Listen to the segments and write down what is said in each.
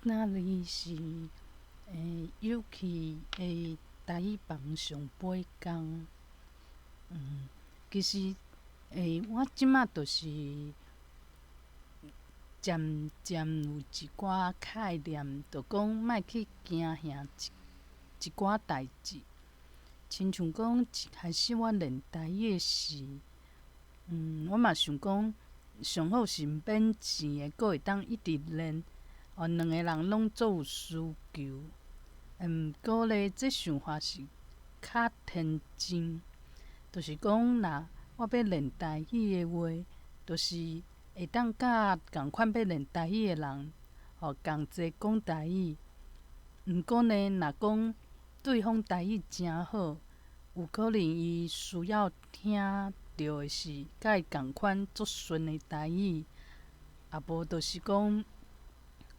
今仔日是有趣的台語房上尾工。其實我這馬就是漸漸有一寡概念，就講莫去驚嚇一寡代誌。親像講一開始我練台語的時，我嘛想講上好是毋免錢的，閣會當一直練，哦，兩个人攏足有需求。毋過咧，這想法是較天真，就是講若我欲練台語的話，就是會當佮仝款欲練台語的人，吼仝齊講台語。毋過呢，若講對方台語誠好，有可能伊需要聽著的是佮伊仝款足順的台語，啊無就是講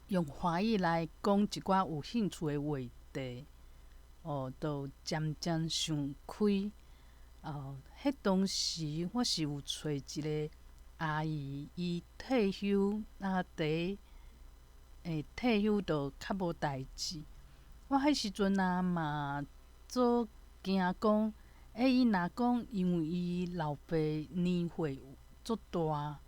用華語來講一寡有興趣的話題，哦，就漸漸想開。哦，彼當時我是有揣一个阿姨，伊退休啊，佇退休就較無代誌。我彼時陣啊嘛足驚講，伊若講，因為伊老爸年歲足大，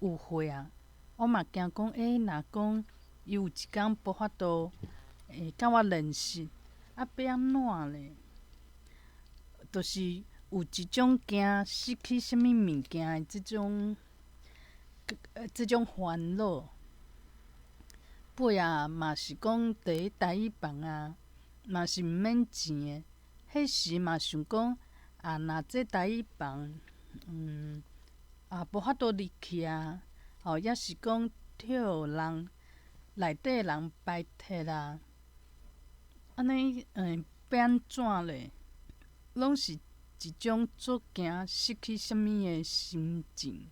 有歲啊，我嘛驚講，若講伊有一工無法度佮我練習，啊欲按怎咧？就是有一種驚失去啥物物件的這種煩惱。尾仔嘛是講佇台語房啊，嘛是毋免錢的。彼時嘛想講，啊，若這台語房，啊無法度入去啊，吼，抑是講予人內底人排斥啊，按呢，欲按怎咧？攏是一種足驚失去啥物的心情。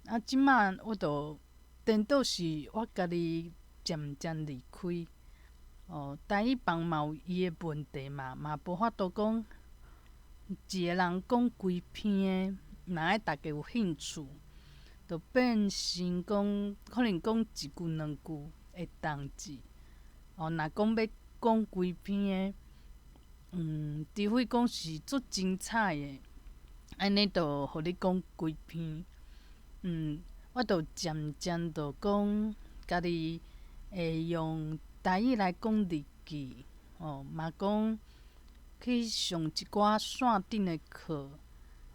啊，這馬我就顛倒是我家己漸漸離開。哦，台語房嘛有伊的問題嘛，嘛無法度講一个人講規篇的，若愛逐家有興趣，就變成講可能講一句兩句會當誌。哦，若講欲講規篇的，除非講是足精彩的，按呢就予你講規篇。我就漸漸就講家己會用台語來講日記，哦，嘛講去上一寡線頂的課，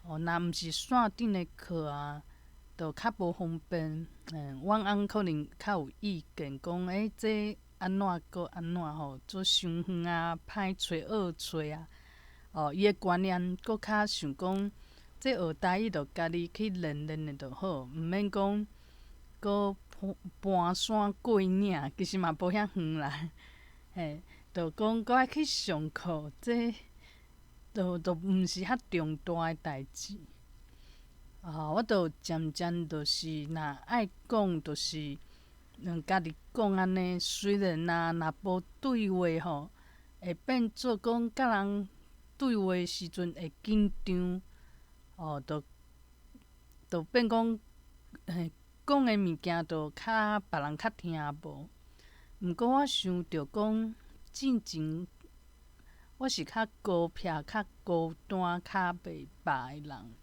哦，若毋是線頂的課啊，就較無方便。阮翁可能較有意見，講這按怎閣按怎吼，做傷遠啊，歹揣惡揣啊。哦，伊的觀念閣較想講，這學台語就家己去練練的就好，毋免講閣搬山過嶺，其實嘛無遐遠啦。嘿，就講閣愛去上課，這就毋是遐重大的代誌。啊，我就漸漸就是若愛講，就是家己講按呢。雖然啊，若無對話吼，會變做講佮人對話的時陣會緊張，哦，就變講，嘿，講的物件就較別人較聽無。毋過我想著講，進前我是較孤僻、較孤單、較袂霸的人。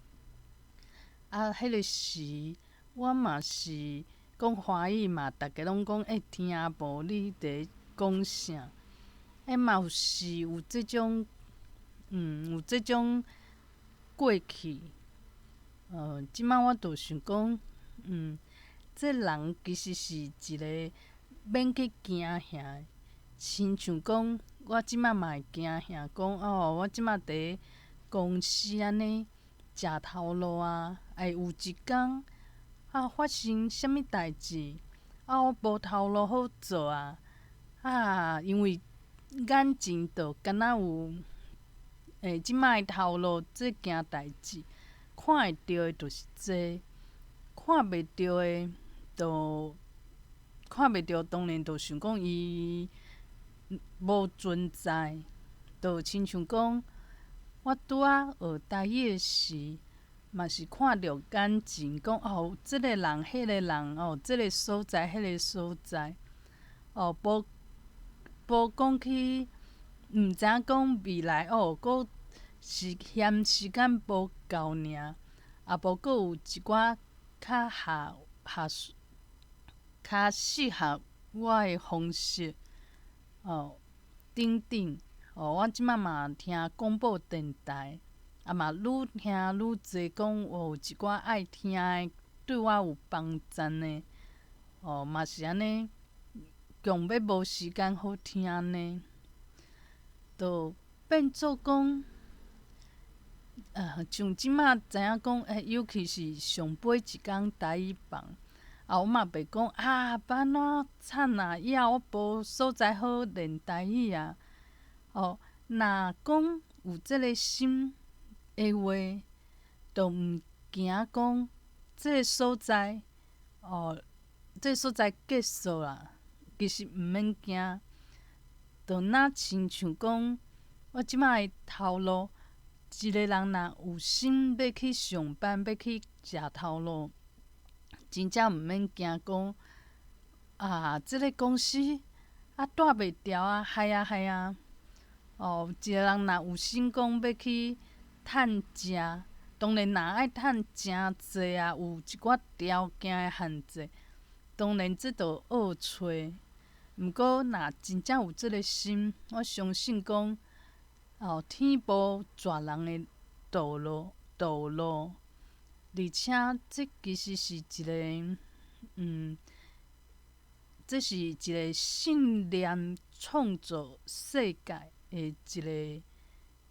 啊，彼个時我嘛是講華語嘛，逐家攏講聽無你佇講啥？嘛有是有這種，有這種過去。這馬我就想講，這人其實是一个免去驚嚇的，親像講我這馬嘛會驚嚇，講哦，我這馬佇公司按呢食頭路啊，會有一工啊發生啥物代誌，啊我無頭路好做啊，啊因為眼前就敢若有這馬的頭路這件代誌，看會著的就是這，看袂著的就看袂著，當然就想講伊無存在，就親像講我拄仔學台語的時，嘛是看著眼前講哦，這个人、彼个人哦，這个所在、彼个所在，哦，無無講去，毋知影講未來哦，閣是嫌時間無夠爾，啊無閣有一寡較合合較適合我的方式，哦，等等，哦，我這擺嘛聽廣播電台，啊嘛愈聽愈濟講有一寡愛聽的，對我有幫助的，哦，嘛是按呢，強欲無時間好聽呢，就變做講，像這擺知影講，欸，尤其是上尾一工台語房，啊，我嘛袂講啊，欲按怎慘啊，以後我無所在好練台語啊。哦，若講有這个心的話，就毋驚講這个所在，哦，這个所在結束啦，其實毋免驚，就若親像講，我這擺的頭路，一个人若有心欲去上班，欲去食頭路，真正毋免驚講啊，這个公司啊蹛袂牢啊，害啊害啊！哦，一个人若有心講欲去趁食，當然若愛趁誠濟啊，有一寡條件的限制，當然這著愛揣。毋過若真正有這个心，我相信講，哦，天無絕人的道路，道路，而且這其實是一个，這是一个信念創造世界的一个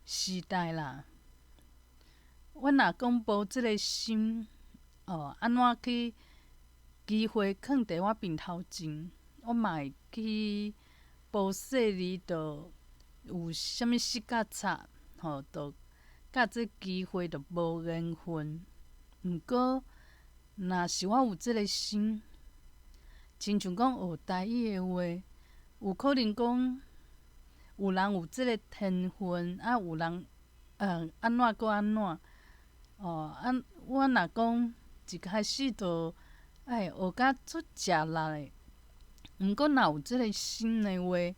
時代啦。阮若講無這个心，哦，按怎去機會囥佇我面頭前，我嘛會去無細膩，就有啥物失甲錯，吼，就佮這機會就無緣分。毋過，若是我有這个心，親像講學台語的話，有可能講有人有這个天分，啊，有人按怎閣按怎，哦，啊，我若講一開始就愛學甲足食力的，毋過若有這个心的話，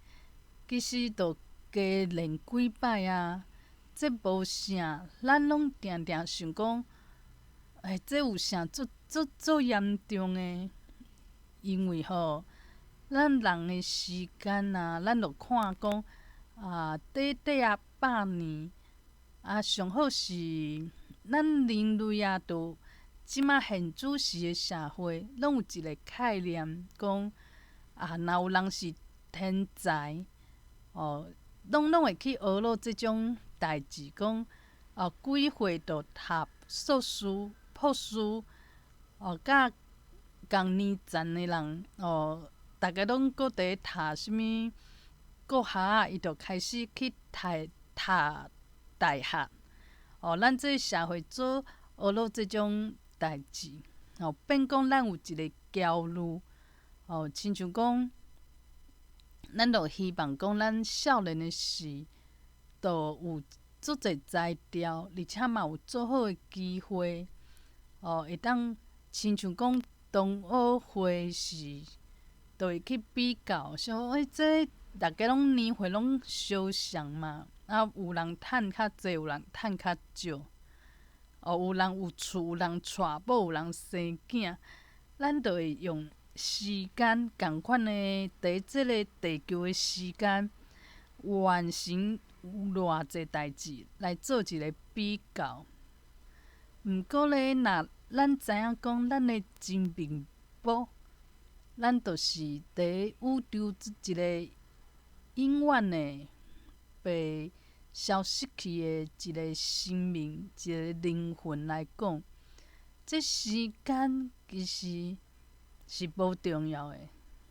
其實就加練幾擺啊，這無啥，咱攏定定想講，欸，這有啥足足足嚴重的？因為吼，咱人的時間啊，咱就看講啊，短短啊100年，啊，上好是咱人類啊，就這馬現主時的社會，攏有一个概念，講啊，若有人是天才，哦，攏會去學落這種代誌，講哦，幾歲就讀碩士、博士，哦，佮仝年層的人，哦，逐家攏閣佇咧讀啥物國學啊，伊就開始去讀讀大學。哦，咱這个社會做學落這種代誌，哦，變講咱有一个焦慮，哦，親像講，咱就希望講咱少年的時，就有足濟才調，而且嘛有足好的機會，哦，會當親像講同學會時，就會去比較，說欸，這逐家攏年歲攏相像嘛，啊，有人趁較濟，有人趁較少，哦，有人有厝，有人娶某，有人生囝，咱就會用時間仝款的，佇這个地球的時間，完成偌濟代誌來做一个比較。毋過咧，若咱知影講，咱的真面目，咱就是佇宇宙這一个永遠的袂消失去的一个生命，一个靈魂來講，這時間其實是無重要的。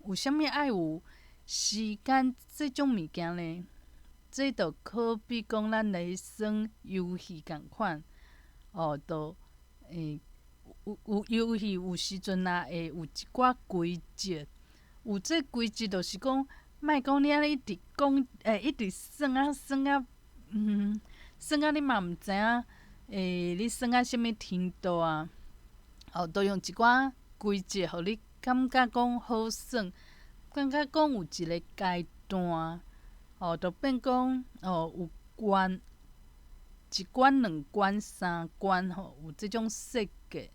為啥物愛有時間這種物件呢？這就可比講咱咧耍遊戲仝款，哦，就欸有遊戲有時陣啊，會有一寡規則，有這規則就是講，莫講你按呢一直講，欸，一直耍啊耍啊，耍啊你嘛毋知影，欸，你耍啊啥物程度啊？哦，都用一寡規則，予你感覺講好耍，感覺講有一个階段，哦，就變講哦有關一關、兩關、三關吼，有這種設計。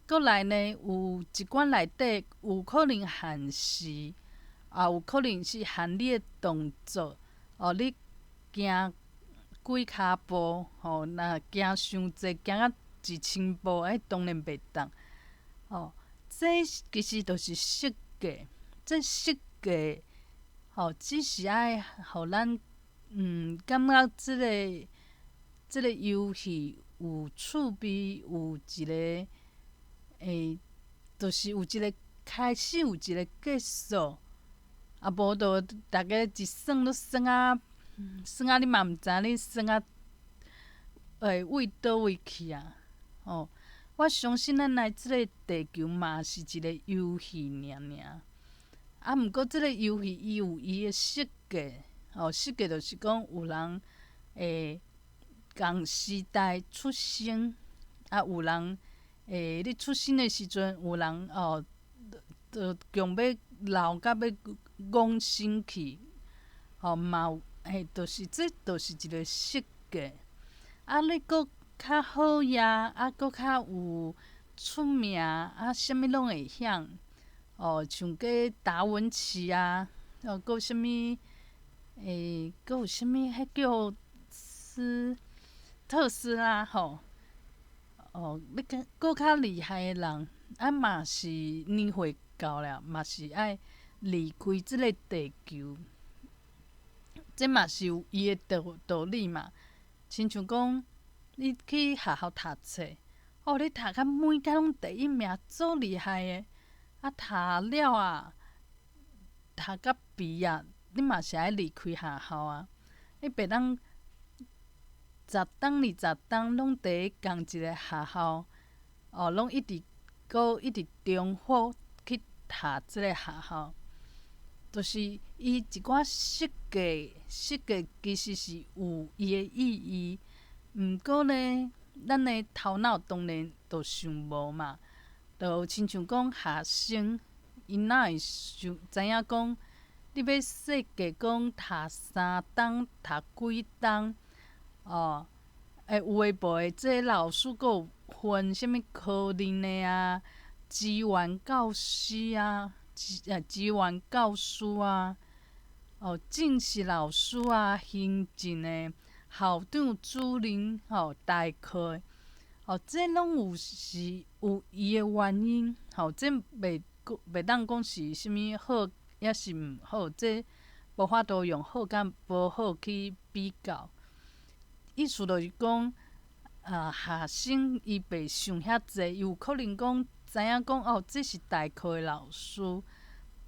閣來呢，有一關內底有可能限時，也有可能是限你的動作，哦，你行幾跤步，吼，若行傷濟，行到1000步，彼當然袂當。哦，這其實就是設計，這設計，吼，只是愛予咱，感覺這个遊戲有趣味，有一个，就是有一个開始，有一个結束，啊，無就逐家一耍攏耍啊，耍啊，你嘛毋知影你耍啊，為佗位去啊，吼！我相信咱來這个地球嘛是一个遊戲爾爾，啊，毋過這个遊戲伊有伊的設計，吼，設計就是講有人會仝時代出生，啊，有人你出生的時陣，有人哦，就強欲老甲欲往生去，吼嘛有，嘿，就是這就是一个設計。啊，你閣較好呀，啊，閣較有出名，啊，啥物攏會曉，哦，像個達文西啊，哦，閣啥物，閣有啥物？彼叫斯特斯拉吼，哦，你較閣較厲害的人，啊嘛是年歲到了，嘛是愛離開這个地球，這嘛是有伊的道理嘛。親像講，你去學校讀冊，哦，你讀甲每工攏第一名，足厲害的。啊，讀了啊，讀甲畢業，你嘛是愛離開學校啊。你袂當十冬、20冬攏佇咧仝一个學校，哦，攏一直閣一直重複去讀這个學校。就是伊一寡設計，設計其實是有伊的意義，毋過呢，咱的頭腦當然就想無嘛，就親像講學生，𪜶哪會想知影講，你欲設計講讀3冬、讀幾冬，哦，有的無的，這老師閣有分啥物科任的啊，職員教師啊。職員教師啊，哦，正式老師啊，行政的校長、主任，吼，代課的，哦，這攏有是有伊的原因，吼，這袂當講是啥物好，抑是毋好，這無法度用好佮無好去比較。意思就是講，啊，學生伊袂想遐濟，伊有可能講知影講哦，這是代課的老師，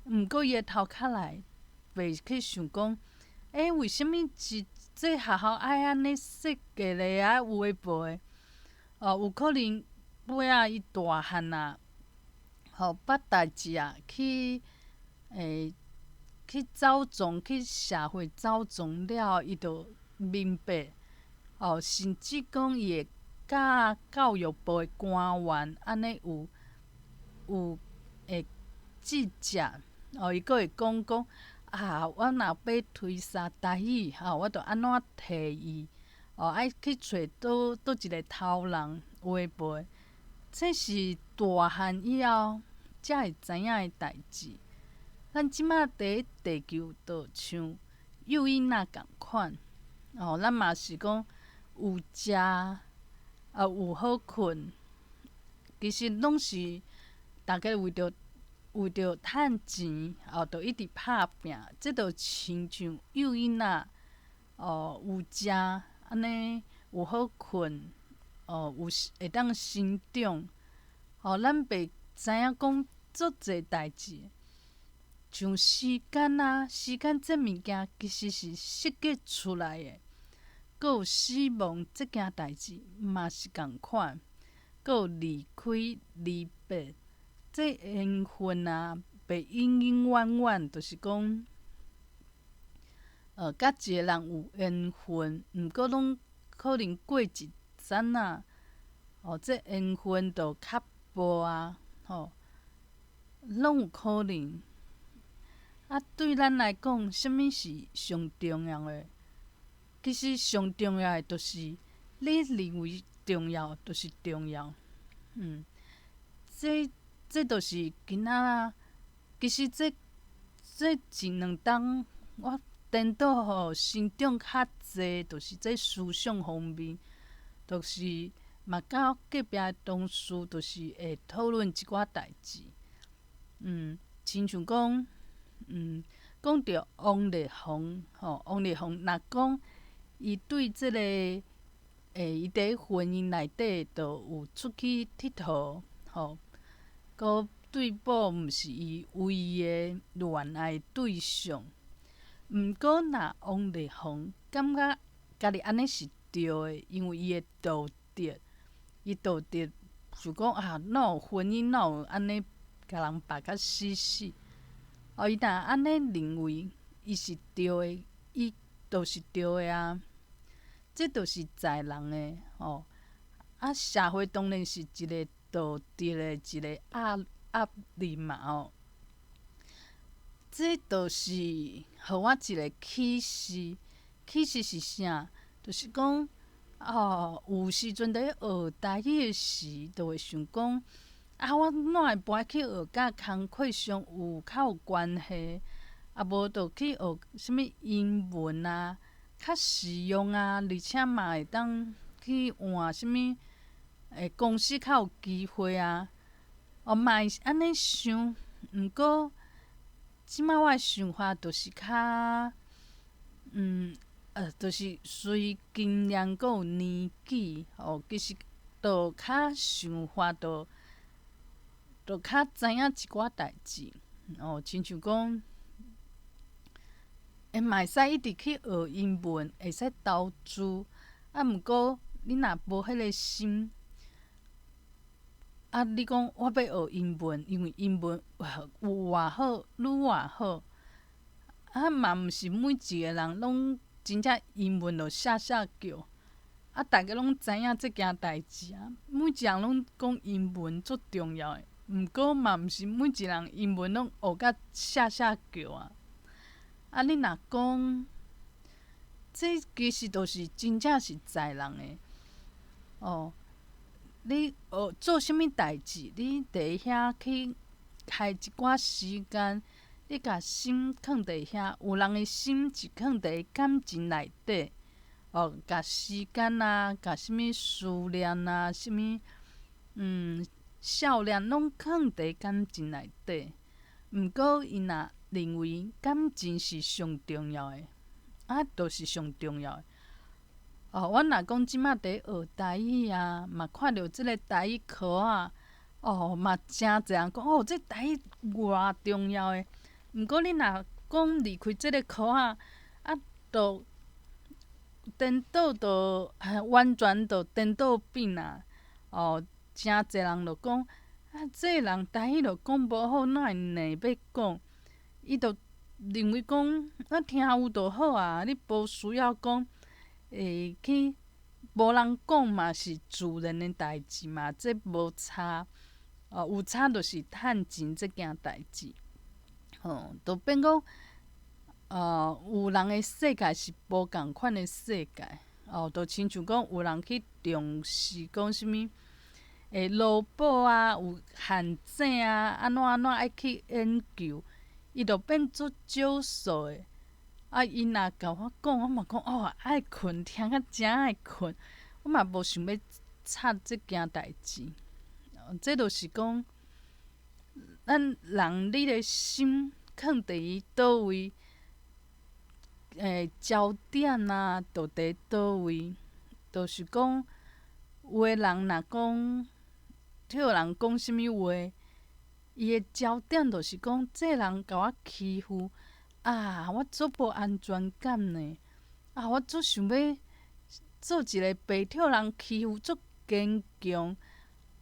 毋過伊的頭殼內袂去想講，為啥物是這學校愛按呢設計咧？啊，有的無的，哦，有可能尾仔伊大漢啊，吼，捌代誌啊，去走傱去社會走傱了，伊就明白，哦，甚至講伊會佮教育部的官員按呢有會直接，哦，伊閣會講講啊，我若欲推捒台語，吼，我著按怎提議，哦，愛去揣佗一个頭人，有的無的，這是大漢以後才會知影的代誌。咱這馬佇咧地球，就像幼囡仔仝款，哦，咱嘛是講有食，啊有好睏，其實攏是逐家為著趁錢，哦，就一直拍拚，這就親像幼囡仔，哦，有食，按呢有好睏，哦，有會當成長，哦，咱袂知影講足濟代誌，像時間啊，時間這物件其實是設計出來的，閣有死亡這件代誌嘛是仝款，閣有離開離別，這緣分啊，袂永永遠遠，就是講，佮一个人有緣分，毋過攏可能過一陣仔，哦，這緣分就較薄啊，吼，攏有可能。啊，對咱來講，啥物是上重要的？其實上重要的，就是你認為重要，就是重要。這就是今仔啊，其實這一兩冬，我顛倒吼成長較濟，就是這思想方面，就是嘛佮隔壁的同事，就是會討論一寡代誌。親像講，講著王力宏吼，王力宏若講伊對這個，伊佇婚姻內底就有出去𨑨迌吼，閣對某毋是伊唯一的戀愛對象。毋過若王力宏感覺家己按呢是對的，因為伊的道德，伊道德想講啊，哪有婚姻哪有按呢共人縛甲死死。哦，伊若按呢認為伊是對的，伊就是對的啊。這就是在人的吼。啊，社會當然是一個道德的一個壓力嘛吼。這就是予我一個啟示，啟示是啥？就是講，哦，有時陣佇學台語的時，就會想講，啊，我哪會無愛去學佮工課上有較有關係，啊，無就去學啥物英文啊，較實用啊，而且嘛會當去換啥物，公司較有機會啊。哦，嘛會按呢想，毋過，這擺我的想法就是較，就是隨經驗閣有年紀，吼，其實就較想法就較知影一寡代誌，哦，親像講，嘛會使一直去學英文，會使投資，啊，毋過你若無彼个心，啊，你講我欲學英文，因為英文有偌好，愈偌好，啊，嘛毋是每一个人攏真正英文就寫寫叫，啊，逐家攏知影這件代誌啊，每一人攏講英文足重要的，毋過嘛毋是每一個人英文攏學甲寫寫叫啊。啊，你若講，這其實就是真正是在人的，哦。你學做啥物代誌，你佇遐去開一寡時間，你共心囥佇遐。有人的心是囥佇感情內底，哦，共時間啊，共啥物思念啊，啥物笑臉攏囥佇感情內底。毋過伊若認為感情是上重要的，啊，就是上重要的。哦，阮若講這擺佇學台語啊，嘛看著這个台語課啊，哦，嘛誠濟人講哦，這台語偌重要的。毋過你若講離開這个課啊，啊，就顛倒就完全就顛倒變啊！哦，誠濟人就講啊，這个人台語就講無好，哪會硬欲講？伊就認為講，啊，聽有就好啊，你無需要講。去無人講嘛是自然的代誌嘛，這無差。哦，有差就是趁錢這件代誌。吼，就變講，有人的世界是無仝款的世界。哦，就親像講有人去重視講啥物，勞保啊，有陷阱啊，按怎按怎愛去研究，伊就變做少數的。啊！伊若共我講，我嘛講哦，愛睏，聽甲誠愛睏，我嘛無想欲插這件代誌。這就是講，咱人你的心囥佇伊佗位，焦點啊，就佇佗位。就是講，有的人若講，聽人講啥物話，伊的焦點就是講，這人共我欺負。啊！我足無安全感呢。啊！我足想欲做一个袂予人欺負、足堅強，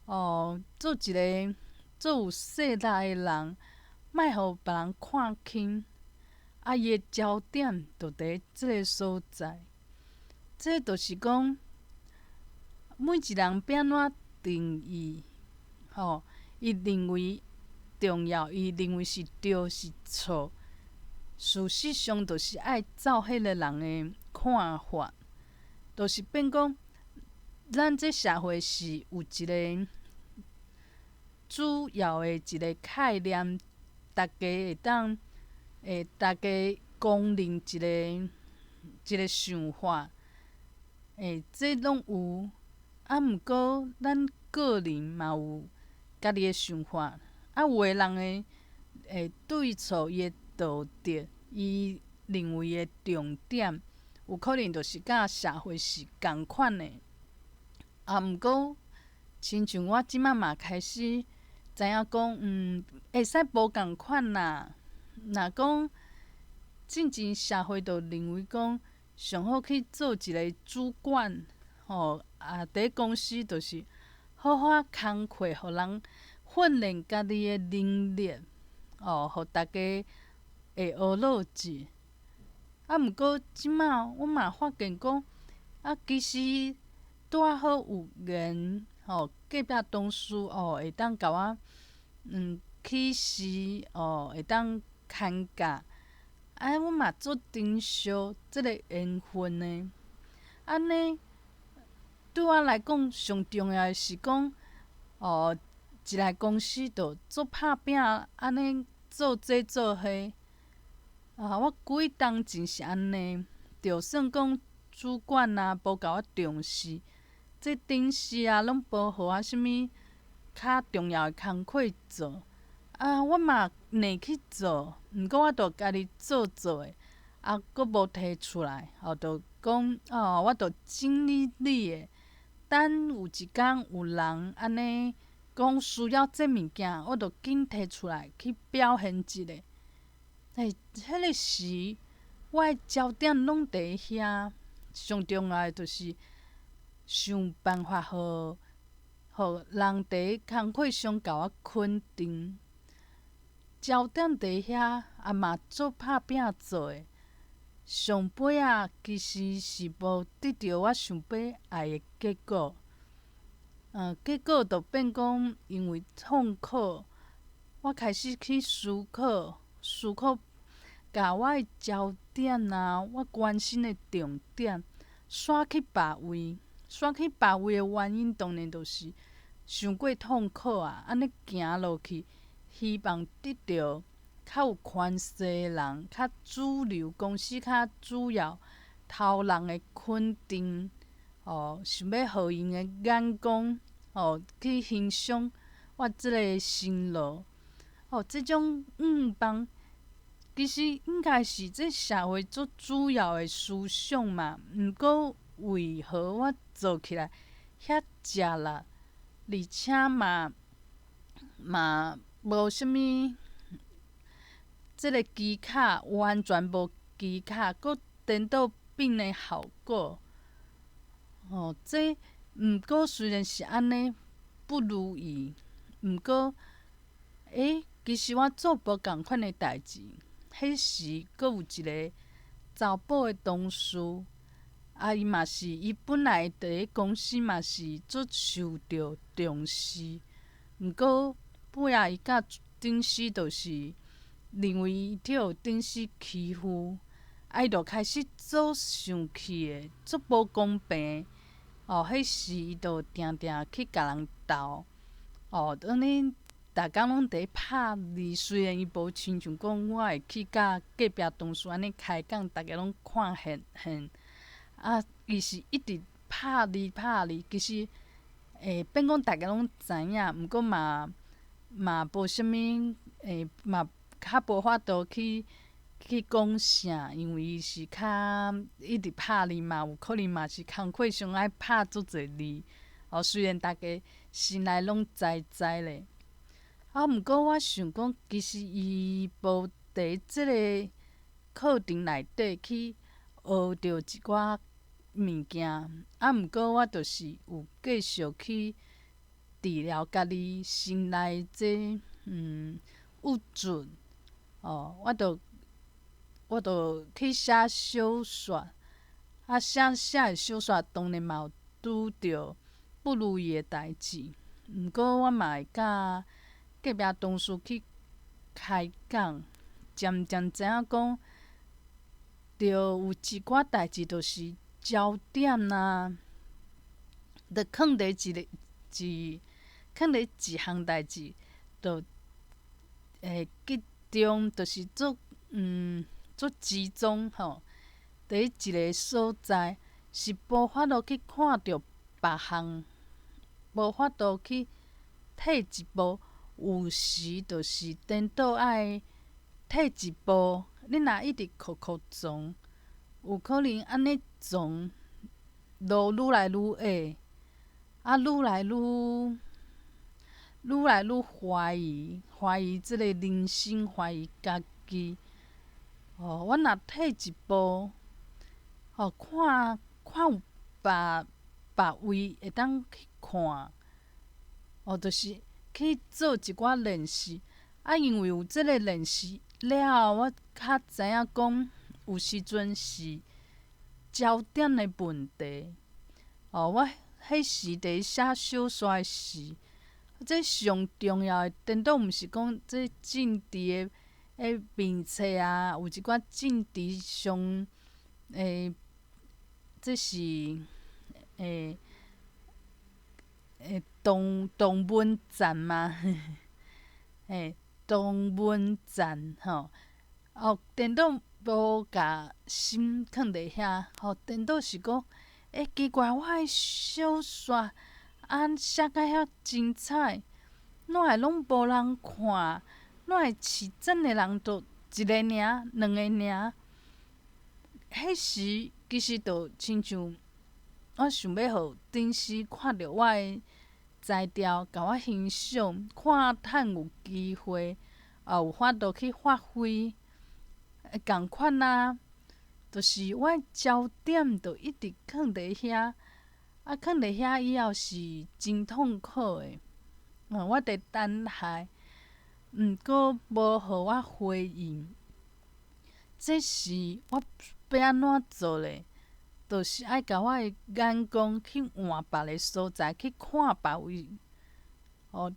哦，做一个足有勢力的人，莫予別人看輕。啊！伊的焦點就佇這个所在。這就是講，每一人欲按怎定義，吼，伊認為重要，伊認為是對是錯。事實上，就是愛照彼个人的看法，就是變講，咱這社會是有一个主要的一个概念，逐家會當會逐家公認一个一个想法，欸，這攏有。啊，毋過咱個人嘛有家己的想法，啊，有的人的會對錯，伊的道德，伊認為的重點，有可能就是佮社會是仝款的。啊，毋過，親像我這馬嘛開始知影講，會使無仝款啦。若講進前社會就認為講，上好去做一个主管，吼，啊，佇公司就是好好工課，予人訓練家己的能力，哦，予逐家會學落者。啊，毋過這馬我嘛發現講，啊，其實拄仔好有緣，吼，隔壁同事哦，會當共我啟示，哦，會當牽教，啊，我嘛足珍惜這个緣分的。按呢，對我來講，上重要的是講，哦，一來公司就足拍拚，按呢做這做彼。啊，我幾冬真是按呢，就算講主管啊無共我重視，這頂司啊攏無予我啥物較重要的工課做，啊，我嘛硬去做，毋過我就家己做做的，啊，閣無提出來，哦，就講哦，我就整理你的，等有一工有人按呢講需要這物件，我就緊提出來去表現一下。欸，彼个時，我的焦點攏佇遐，上重要的就是想辦法予予人佇工課上共我肯定。焦點佇遐，啊嘛足拍拚做的，上尾仔其實是無得著我想欲愛的結果。結果就變講，因為痛苦，我開始去思考，思考。共我的焦點啊，我關心的重點，徙去別位，徙去別位的原因，當然就是傷過痛苦啊！按呢行落去，希望得著較有權勢的人，較主流公司較主要頭人的肯定，哦，想欲予𪜶的眼光，哦，去欣賞我這个辛勞，哦，這種願望。其實應該是這社會足主要的思想嘛，毋過為何我做起來遐食力，而且嘛嘛無啥物，這个技巧完全無技巧，閣顛倒變的效果。哦，這毋過雖然是按呢不如意，毋過，欸，其實我做無仝款的代誌。彼時，閣有一个查埔的同事，啊，伊嘛是，伊本來佇咧公司嘛是足受著重視，毋過尾仔伊佮頂司就是認為伊予頂司欺負，啊，伊就開始足生氣的，足無公平。哦，彼時伊就定定去共人鬥，哦，按呢。逐工攏佇咧拍字，雖然伊無親像講我會去佮隔壁同事按呢開講，逐家攏看現現。啊，伊是一直拍字拍字，其實會變講逐家攏知影，毋過嘛嘛無啥物，會嘛較無法度去去講啥，因為伊是較一直拍字嘛，有可能嘛是工課上愛拍足濟字。哦，雖然逐家心內攏知知咧。啊，毋過我想講，其實伊無佇這个課程內底去學著一寡物件，啊，毋過我就是有繼續去治療家己心內這鬱卒，哦，我就去寫小說，啊，寫寫的小說當然嘛有拄著不如意的代誌，毋過我嘛會佮隔壁同事去開講，漸漸知影講，著有一寡代誌，就是焦點啊，著囥佇一个一，囥佇一項代誌，著會集中，就是做做集中吼，佇一个所在，是無法度去看著別項，無法度去退一步。有時就是顛倒愛退一步，你若一直箍箍傱，有可能按呢傱，路愈來愈矮，啊，愈來愈愈來愈懷疑，懷疑這个人生，懷疑家己。哦，我若退一步，哦，看看有別別位會當去看，哦，就是去做一寡練習。啊，因為有這个練習了後，我較知影講，有時陣是焦點的問題。哦，我彼時佇寫小說的時，這上重要的，顛倒毋是講這政治的彼面冊啊，有一寡政治上，這是同同溫層嘛，同溫層吼，哦，顛倒無共心囥佇遐，吼，顛倒是講，奇怪，我的小說啊寫甲遐精彩，哪會攏無人看？哪會飼讚的人就一个爾，兩个爾？彼時其實就親像我想欲予頂司看著我的才調，共我欣賞，看趁有機會，也有法度去發揮，仝款啊，就是我的焦點就一直囥佇遐，啊，囥佇遐以後是真痛苦的，我佇等待，毋過無予我回應。這時我欲按怎做咧？就是愛共我的眼光去換別个所在，去看別位。哦，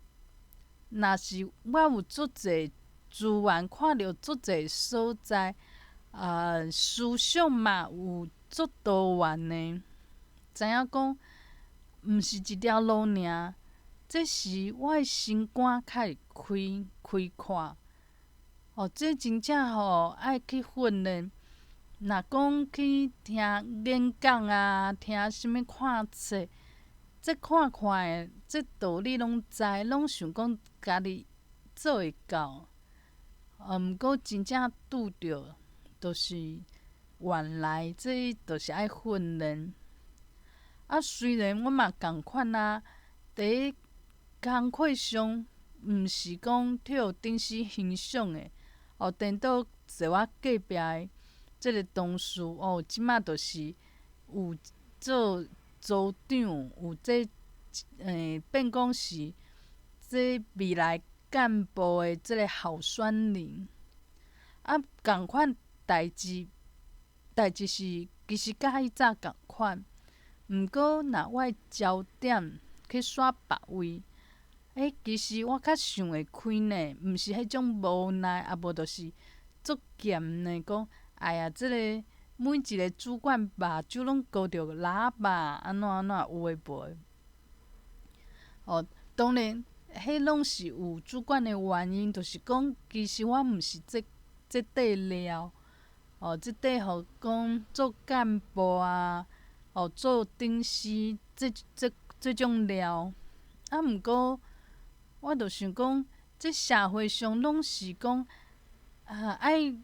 若是我有足濟資源，看著足濟所在，啊，思想嘛有足多元的，知影講，毋是一條路爾。這時我的心肝較會開開闊。哦，這真正吼愛去訓練。若講去聽演講啊，聽啥物看冊，這看看的，這道理攏知，攏想講家己做會到。毋過真正拄著，就是原來這就是愛訓練。啊，雖然我嘛仝款啊，佇工課上，毋是講予頂司欣賞的，哦，顛倒坐我隔壁的這个同事哦，這馬就是有做組長，有這變講是這未來幹部的這个候選人。啊，仝款代誌，代誌是其實佮彼早仝款，毋過若我的焦點去徙別位，其實我較想會開呢，毋是彼種無奈，啊無就是足嚴的講，哎呀，這个每一个主管目睭攏糊著喇叭，按怎按怎有的無的。哦，當然，彼攏是有主管的原因，就是講，其實我毋是這這塊料，哦，這塊予講做幹部啊，哦，做頂司，這這這種料。啊，毋過我就想講，這社會上攏是講，啊，愛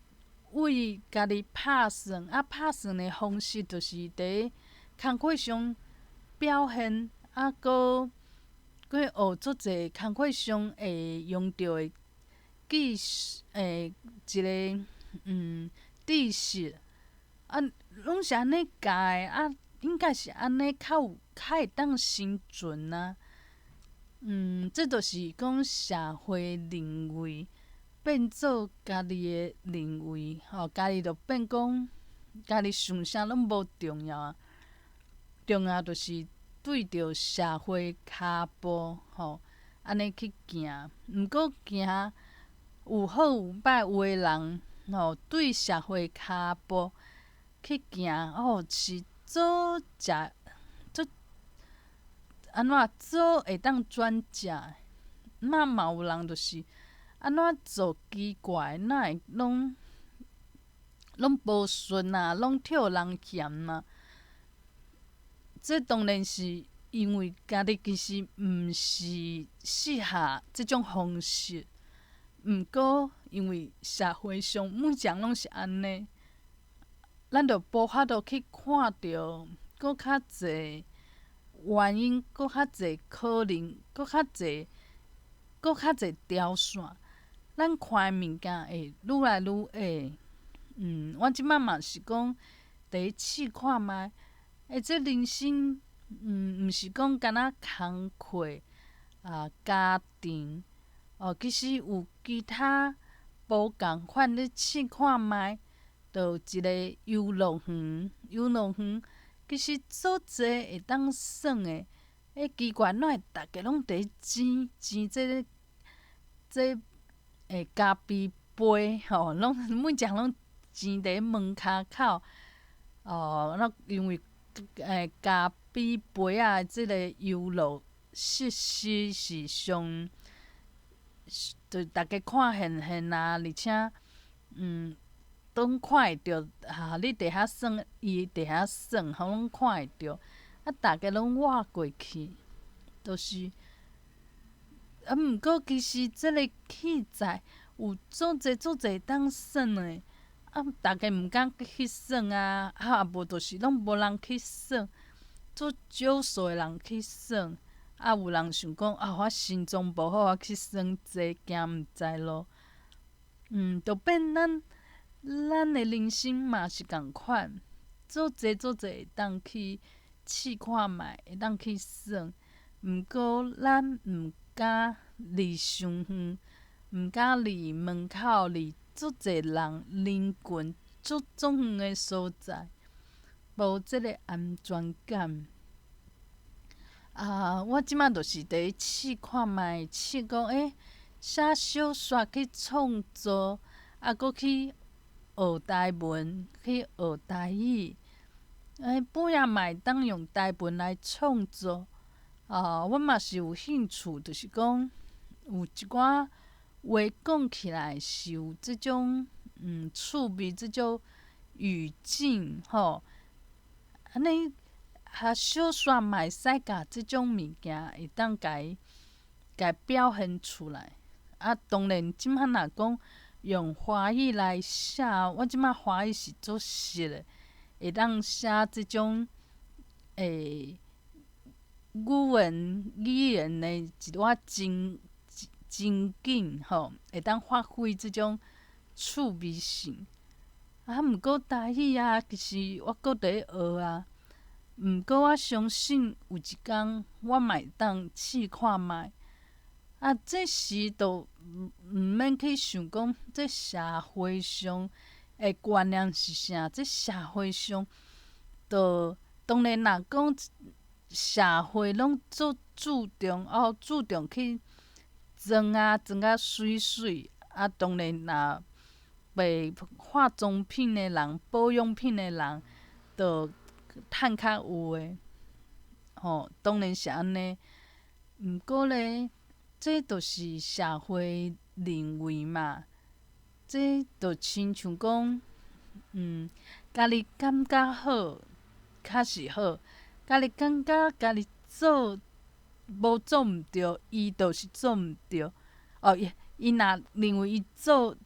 為家己拍算，啊，拍算的方式就是佇工課上表現，啊，閣閣學足濟工課上會用著的技術，一个知識，啊，攏是按呢教的，啊，應該是按呢較有較會當生存啊。這就是講社會認為變做家己的認為，吼，家己就變講，家己想啥攏無重要啊，重要就是對著社會跤步，吼，按呢去行。毋過行，有好有歹，有的人吼對社會跤步去行，哦，是做食做按怎做會當轉食的，那嘛有人就是按怎做奇怪，哪會攏攏無順啊，攏予人嫌啊。這當然是因為家己其實毋是適合這種方式，毋過因為社會上每一個人攏是按呢，咱就無法度去看著閣較濟原因，閣較濟可能，閣較濟，閣較濟條線。咱看的物件會愈來愈矮。我這擺嘛是講，佇咧試看覓，欸，這人生，毋是講干焦工課啊、家庭，哦，其實有其他無仝款，你試看覓，就有一个遊樂園，遊樂園其實足濟會當耍的，欸，奇怪，哪會逐家攏佇咧爭爭這个這欸咖啡杯吼，攏每一個攏爭佇咧門跤口，哦，那因為欸咖啡杯仔這个遊樂設施是上，就逐家看現現啊，而且，攏看會著，哈，你佇遐耍，伊佇遐耍，吼，攏看會著，啊，逐家攏倚過去，就是，啊，毋過其實這个器材有足濟足濟當耍的，啊，逐家毋敢去耍啊，啊，無就是攏無人去耍，足少數的人去耍，啊，有人想講啊，我心臟無好，我去耍這驚毋知路，就變咱咱的人生嘛是仝款，足濟足濟會當去試看覓，會當去耍，毋過咱毋敢離傷遠，毋敢離門口，離足濟人人群足足遠的所在，無這个安全感。啊，我這擺就是佇咧試看覓，試講欸，寫小說去創作，啊，閣去學台文，去學台語，欸，本也嘛會當用台文來創作。啊，我嘛是有興趣，就是講有一寡話講起來是有這種趣味，這種語境吼，按呢，啊，小說嘛會使共這種物件會當共伊共表現出來。啊，當然，這擺若講用華語來寫，我這擺華語是足熟的，會當寫這種欸語言的一寡情情景吼，會當發揮這種趣味性。啊，毋過台語啊，其實我閣佇咧學啊。毋過我相信有一工我嘛會當試看覓。啊，這時就毋免去想講，這社會上的觀念是啥？這社會上，就當然若講社會攏足注重哦，注重去妝啊，妝甲媠媠。啊，當然若賣化妝品的人、保養品的人，就趁較有的，吼，當然是按呢。毋過咧，這就是社會認為嘛，這就親像講，家己感覺好，較是好；家己感覺家己做無做毋著，伊就是做毋著。哦，伊伊若認為伊做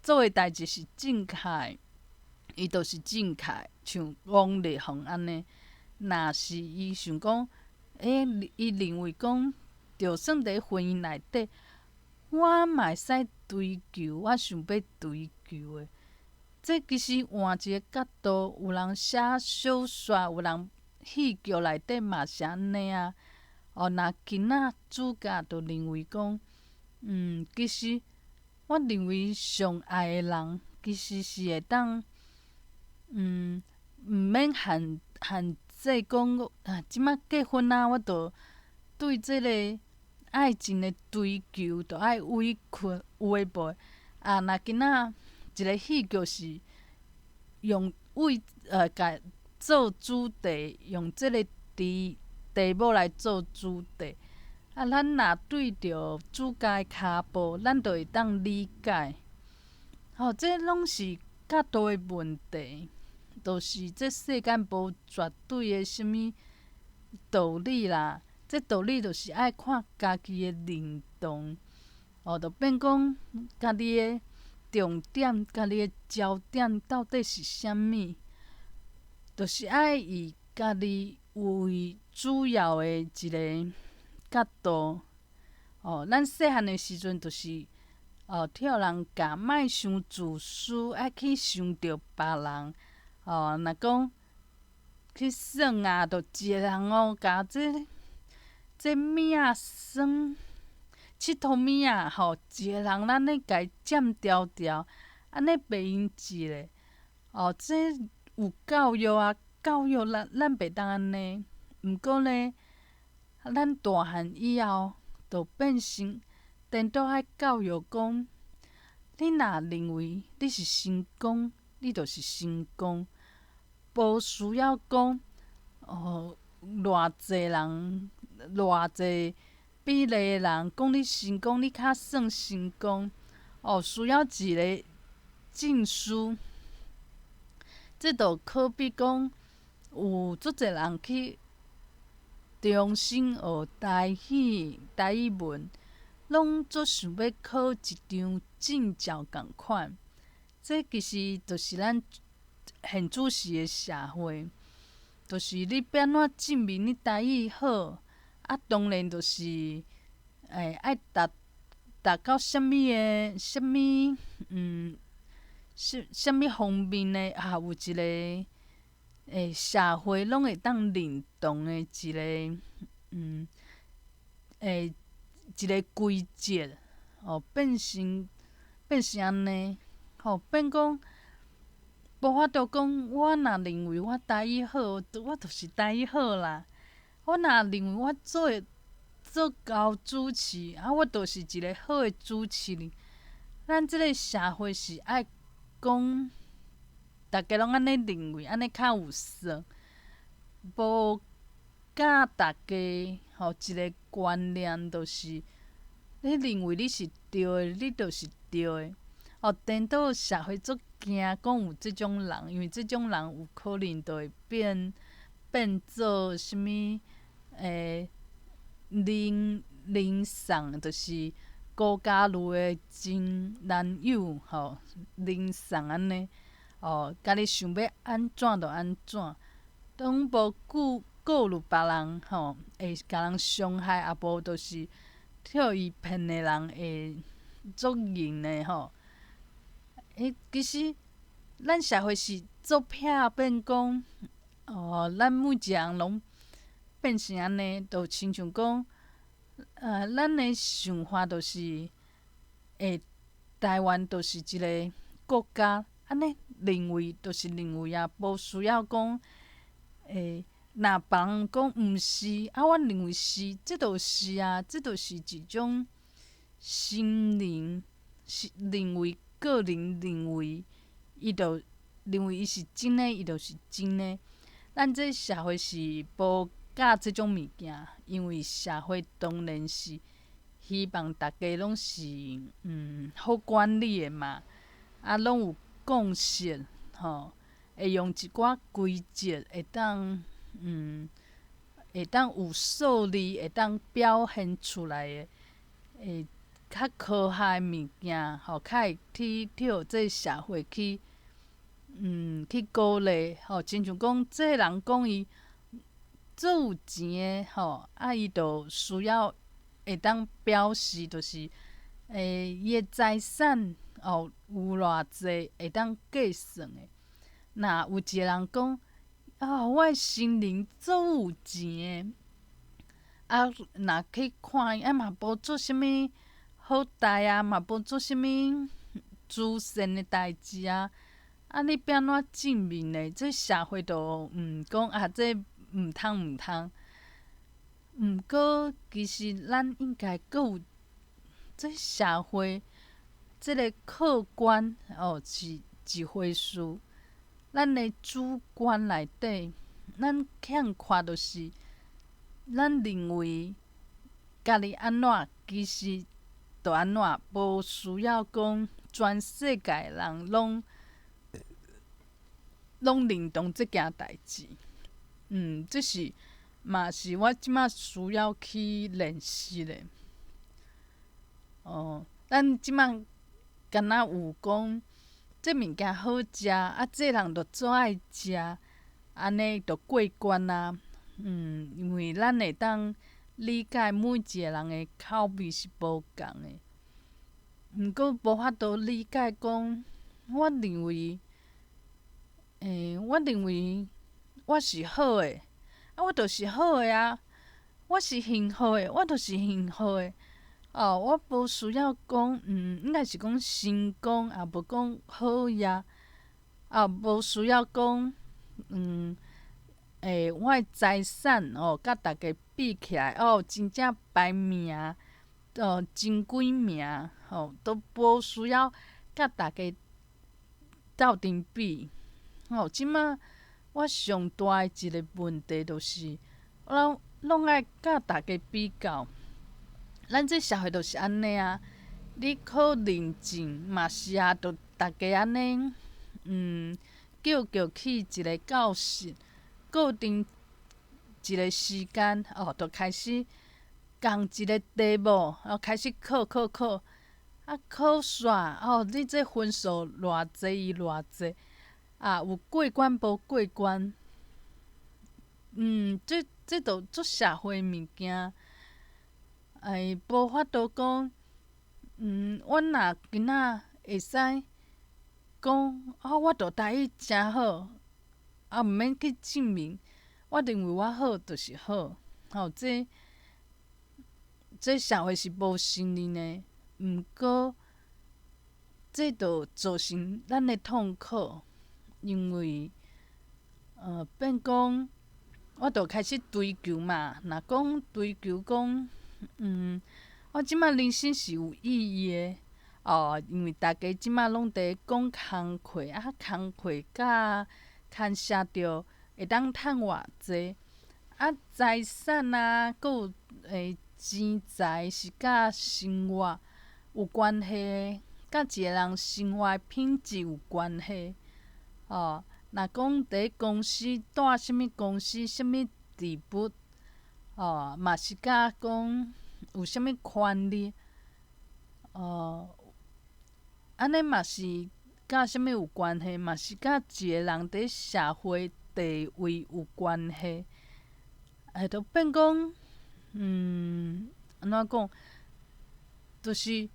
做的代誌是正確的，伊就是正確，像王力宏按呢。若是伊想講，欸，伊認為講，就算佇婚姻內底，我嘛會使追求我想欲追求的。這其實換一个角度，有人寫小說，有人戲劇內底嘛是按呢啊。哦，若囡仔主角就認為講，其實我認為上愛的人，其實是會當，毋免限限制講，啊，這擺結婚啊，我就對這个愛情的追求，就愛委屈有的無的。啊，若今仔一个戲劇是用為共做主題，用這个題目來做主題。啊，咱若對著主角的跤步，咱就會當理解。吼，這攏是角度的問題，就是這世間無絕對的啥物道理啦。這道理就是愛看家己的認同，哦，就變講家己的重點、家己的焦點到底是啥物，就是愛以家己為主要的一个角度。哦，咱細漢的時陣就是哦，予人教莫傷自私，愛去想著別人。哦，若講去耍啊，就一个人哦，共這物仔耍，𨑨迌物仔吼，一个人按呢共伊佔牢牢，按呢袂用一个。哦，這有教育啊，教育咱袂當按呢。毋過呢，咱大漢以後，就變成顛倒愛教育講，你若認為你是成功，你就是成功，無需要講哦，偌濟人，偌濟比例的人講你成功，你較算成功。哦，需要一个證書。這就可比講，有足濟人去重新學台語、台語文，攏足想欲考一張證照仝款。這其實就是咱現主時的社會，就是你欲按怎證明你台語好？啊，當然就是，愛達到啥物的啥物，啥物方面的，啊，有一个，社會攏會當認同的一个，一个規則，哦，變成按呢，吼，變講無法度講，我若認為我台語好，我就是台語好啦。我若認為我做會做𠢕主持，啊，我就是一个好的主持人。咱這个社會是愛講，逐家攏按呢認為，按呢較有算。無教逐家吼一个觀念，就是你認為你是對的，你就是對的。哦，顛倒社會足驚講有這種人，因為這種人有可能就會變做啥物？人送，就是高嘉瑜的前男友吼，人送按呢，哦，家己想欲按怎就按怎，攏無顧慮別人吼，會共人傷害，啊無就是予伊騙的人會足硬的吼。其實咱社會是足避免講，哦，咱每一个人攏變成按呢，就親像講，咱的想法就是，台灣就是一个國家，按呢認為就是認為啊，無需要講，若別人講毋是，啊，我認為是，這就是啊，這就是一種心靈，是認為個人認為，伊就認為伊是真的，伊就是真的。咱這社會是無教這種物件，因為社會當然是希望逐家攏是好管理的嘛，啊，攏有共識吼，會用一寡規則會當有數字會當表現出來的，會較科學的物件吼，較會去予這社會去鼓勵吼，親像講這个人講伊足有錢的吼，啊，伊就需要會當表示，就是伊的財產哦有偌濟會當計算的。若有一个人講啊，我的身靈足有錢的，啊，若去看伊，啊嘛無做啥物好代啊，嘛無做啥物慈善的代誌啊，啊，你欲按怎證明呢？這社會就講啊，這毋通毋通。毋過，其實咱應該閣有這社會這个客觀哦是一回事，咱的主觀內底，咱欠缺就是咱認為家己按怎，其實就按怎，無需要講全世界人攏認同這件代誌。這是嘛是我這馬需要去練習的。哦，咱這馬敢若有講，這物件好食，啊，這人就做愛食，按呢就過關啊。因為咱會當理解每一個人的口味是無仝的，毋過無法度理解講，我認為我是好的，啊，我就是好的啊，我是幸福的，我就是幸福的。哦，我無需要講，應該是講成功，也無講好業，啊，無需要講，我的財產哦，佮逐家比起來，哦，真正排名，哦，前幾名，吼，都無需要佮逐家鬥陣比。吼，這馬我上大的一個問題就是，我攏愛佮逐家比較。咱這社會就是按呢啊，你考認證嘛是啊，就逐家按呢，叫叫去一個教室，固定一個時間，哦，就開始仝一個題目，哦，開始考考考，啊，考煞，哦，你這分數偌濟，伊偌濟，啊，有過關無過關？這就足社會物件。哎，無法度講，阮若今仔會使講，啊，我著台語誠好，啊，毋免去證明，我認為我好就是好，吼，這社會是無承認的，毋過，這就造成咱的痛苦，因為，變講，我著開始追求嘛，若講追求講。我這馬人生是有意義的，哦，因為逐家這馬攏佇講工課，啊，工課佮牽涉著會當趁偌濟，啊，財產啊，閣有錢財是佮生活有關係的，佮一個人生活品質有關係，哦，若講佇公司蹛啥物公司，啥物職務。哦，嘛是佮講有啥物權利，哦，按呢嘛是佮啥物有關係？嘛是佮一個人佇社會地位有關係。會著變講，按怎講？就是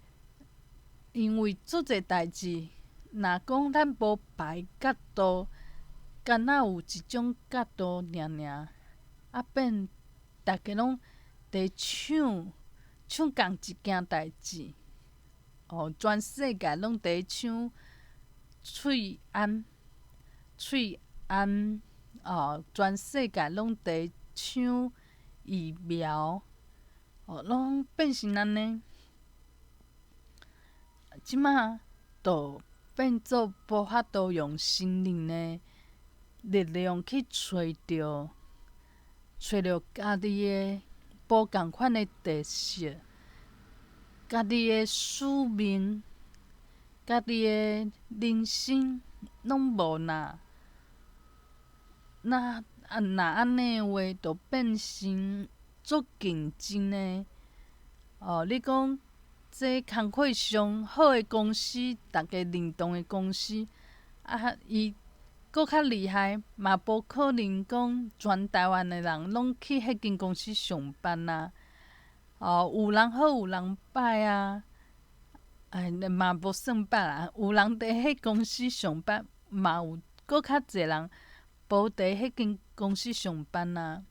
因為足濟代誌，若講咱無排角度，敢若有一種角度爾爾，啊變。逐家攏佇搶搶仝一件代誌，哦，全世界攏佇搶喙罨、喙罨，哦，全世界攏佇搶疫苗，哦，攏變成按呢。這馬就變做無法度用心靈的力量去揣著。揣著家己的無仝款的特色，家己的使命，家己的人生攏無若，那啊若按呢的話，就變成足競爭的。哦，你講這工課上好的公司，逐家認同的公司，啊，伊。閣較厲害，嘛無可能講全台灣的人攏去彼間公司上班啊！哦，有人好，有人歹啊！哎，嘛無算歹啦。有人佇彼公司上班，嘛有閣較濟人無佇彼間公司上班啊。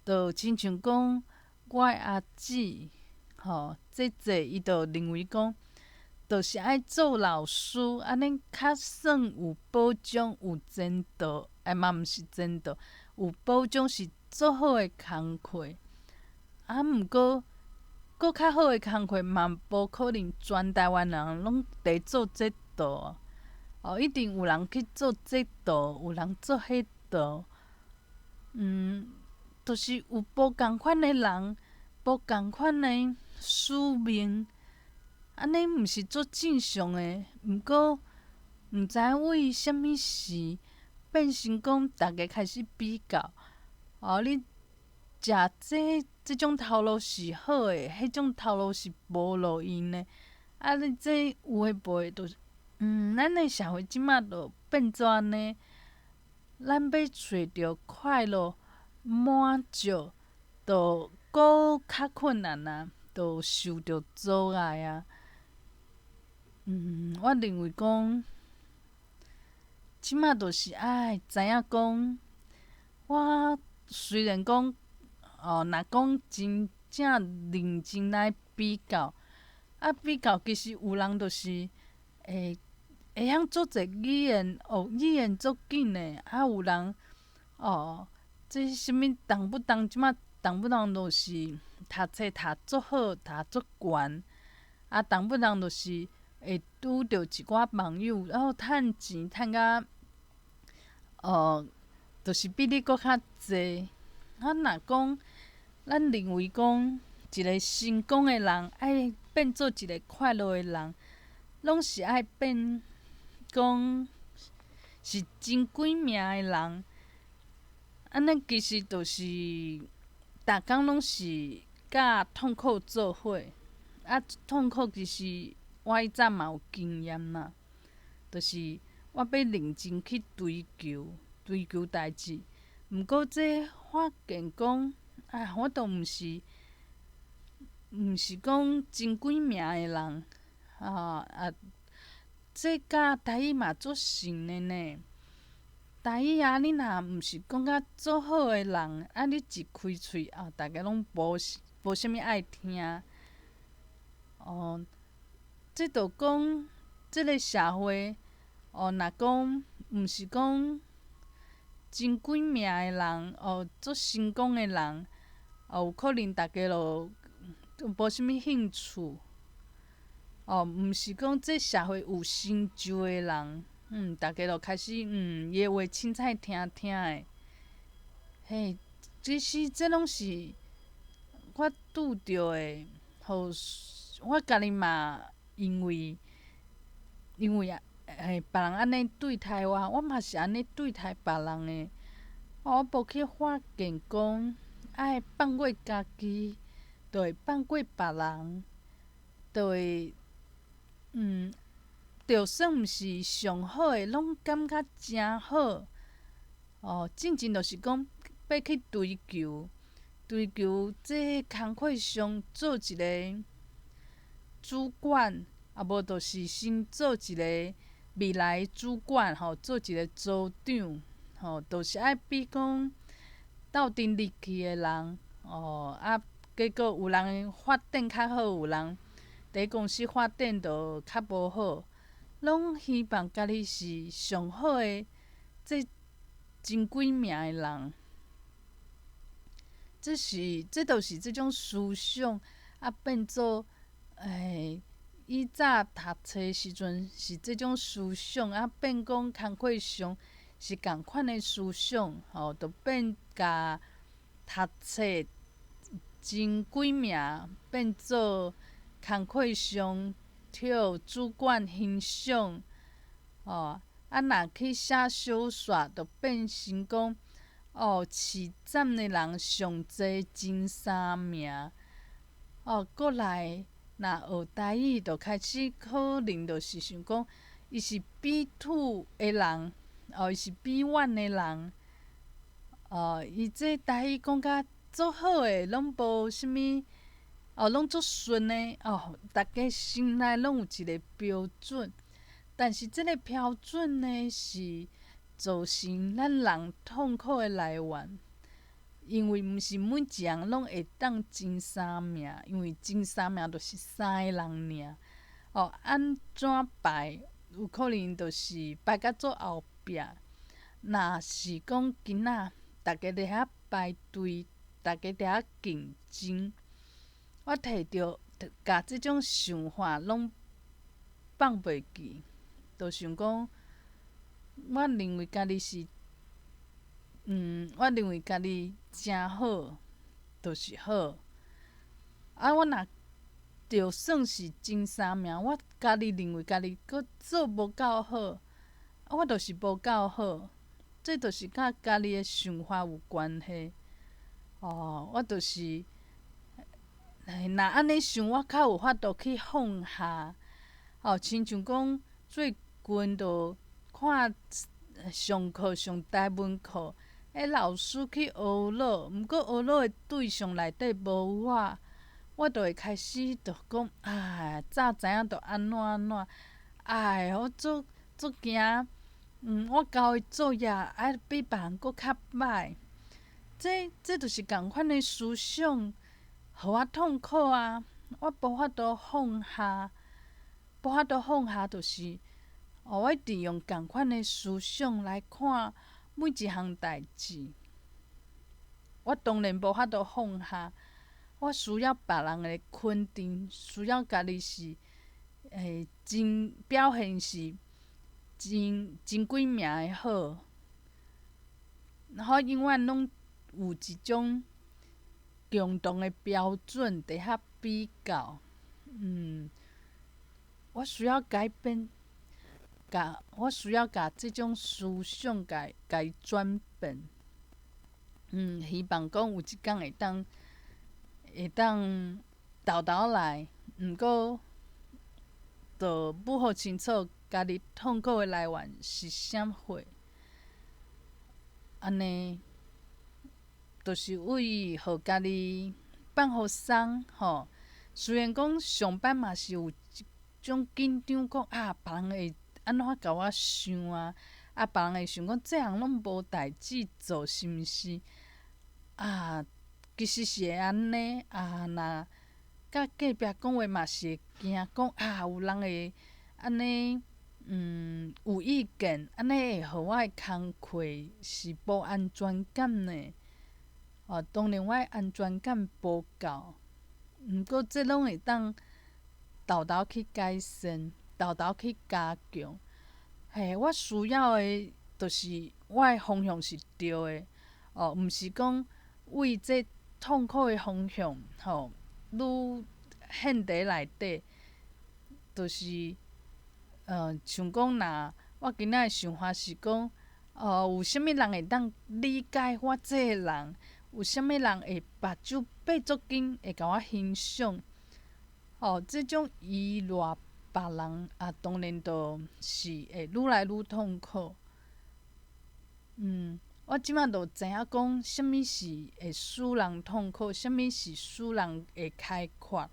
就親像講，我的阿姊，吼，這這伊就認為講。就是愛做老師，按呢較算有保障、有前途，哎嘛毋是前途，有保障是足好的工課。啊，毋過閣較好的工課嘛，無可能全台灣人攏佇做這道。哦，一定有人去做這道，有人做彼道。就是有無仝款的人，無仝款的使命，按呢毋是足正常的。毋過，毋知為啥物事變成講逐家開始比較。哦，你食這種頭路是好的，彼種頭路是無路用的。啊，你這有的無的，就是，咱的社會這馬就變做按呢，咱欲揣著快樂滿足，就閣較困難啊，就受著阻礙啊。我認為講，這馬就是愛知影講，我雖然講，哦，若講真正認真來比較，啊，比較其實有人就是會曉足濟語言，哦，語言足緊的，啊，有人哦，這啥物動不動，這馬動不動就是讀冊讀足好，讀足懸，啊，動不動就是會拄著一寡網友，然後趁錢趁甲，哦，就是比你閣較濟。啊，若講咱認為講一個成功的人，愛變做一個快樂的人，攏是愛變講是前幾名的人。按呢其實就是逐工攏是佮痛苦做伙，啊，痛苦其實我以前嘛有經驗啦，就是我欲認真去追求，追求代誌，毋過這發現講，啊，我都毋是講前幾名的人，啊，這佮台語嘛足像的呢。台語啊，你若毋是講甲足好的人，啊，你一開喙啊，逐家攏無啥物愛聽。哦，這就講這个社會，哦，若講毋是講前幾名的人，哦，足成功的人，哦，有可能逐家就無啥物興趣。哦，毋是講這社會有成就的人，逐家就開始，伊的話凊彩聽聽的。嘿，其實這攏是我拄著的，予我家己嘛，因為啊，嘿，別人按呢對待我，我嘛是按呢對待別人的。我無去發現講，愛放過家己，就會放過別人，就會，就算毋是上好的，攏感覺誠好。哦，進前就是講欲去追求，追求這工課上做一个主管，啊無就是先做一个未來主管吼，做一个組長，吼，就是愛比講鬥陣入去的人，哦，啊，結果有人發展較好，有人佇公司發展就較無好，攏希望家己是上好的，這前幾名的人。這就是這種思想啊，變做以早讀冊時陣是這種思想啊，變講工課上是仝款的思想，吼，就變共讀冊前幾名變做工課上予主管欣賞，吼，啊，若去寫小說，就變成講，哦，市占的人上濟前三名，哦，閣來若學台語，就開始可能就是想講，伊是 B2 的人，哦，伊是 B1 的人，哦，伊這台語講甲足好的，攏無啥物，哦，攏足順的，哦，逐家心內攏有一个標準，但是這个標準呢，是造成咱人痛苦的來源，因為毋是每一人攏會當前三名，因為前三名就是三个人爾。哦，按怎排有可能就是排甲足後壁。若是講囡仔，逐家佇遐排隊，逐家佇遐競爭，我提著共這種想法攏放袂記，就想講，我認為家己是，我認為家己誠好，就是好。啊，我若就算是前三名，我家己認為家己閣做無夠好，啊，我就是無夠好，這就是佮家己的想法有關係。哦，我就是，若按呢想，我較有法度去放下。哦，親像講最近就看上課上台文課，彼老師去呵咾，毋過呵咾的對象內底無我，我就會開始就講，啊，早知影就按怎按怎，哎，我足足驚，我交的作業愛比別人閣較䆀，這就是仝款的思想，予我痛苦啊！我無法度放下，無法度放下，就是，哦，我一直用仝款的思想來看每一項代誌。我當然無法度放下，我需要別人的肯定，需要家己是，真表現是真真幾名的好，然後永遠攏有一種共同的標準佇遐比較，我需要改變，共我需要共這種思想共共伊轉變，希望講有一工會當沓沓來，毋過，就不好清楚家己痛苦的來源是啥貨，按呢，就是為予家己放予鬆吼。雖然講上班嘛是有一種緊張，講啊，別人會按怎共我想啊？啊，別人會想講這人攏無代誌做，是毋是？啊，其實是會按呢啊，若佮隔壁講話嘛是會驚講啊，有人會按呢，有意見，按呢會予我的工課是無安全感呢。哦，當然我的安全感無夠，毋過這攏會當沓沓去改善，沓沓去加強。嘿，我需要的，就是我的方向是對的，哦，毋是講為這痛苦的方向，吼，愈陷佇內底，就是，像講若我今仔的想法是講，哦，有啥物人會當理解我這个人？有啥物人會目睭閉足緊會共我欣賞？哦，這種依賴別人啊，當然就是會愈來愈痛苦。我這馬就知影講，啥物是會使人痛苦，啥物是使人會開闊。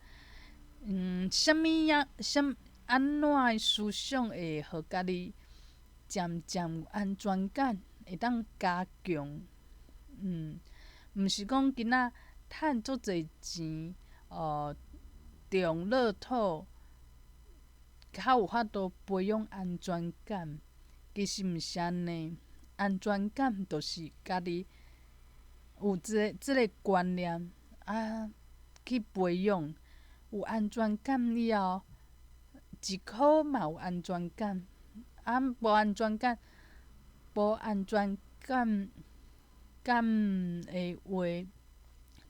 啥物樣、啥按怎的思想會予家己漸漸有安全感，會當加強。毋是講今仔趁足濟錢，哦，中樂透，較有法度培養安全感。其實毋是按呢，安全感就是家己有這個觀念啊，去培養。有安全感以後，一箍嘛有安全感，啊，無安全感，無安全感感的話，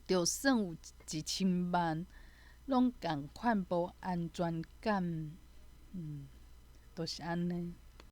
就算有1000萬，攏仝款無安全感，就是按呢。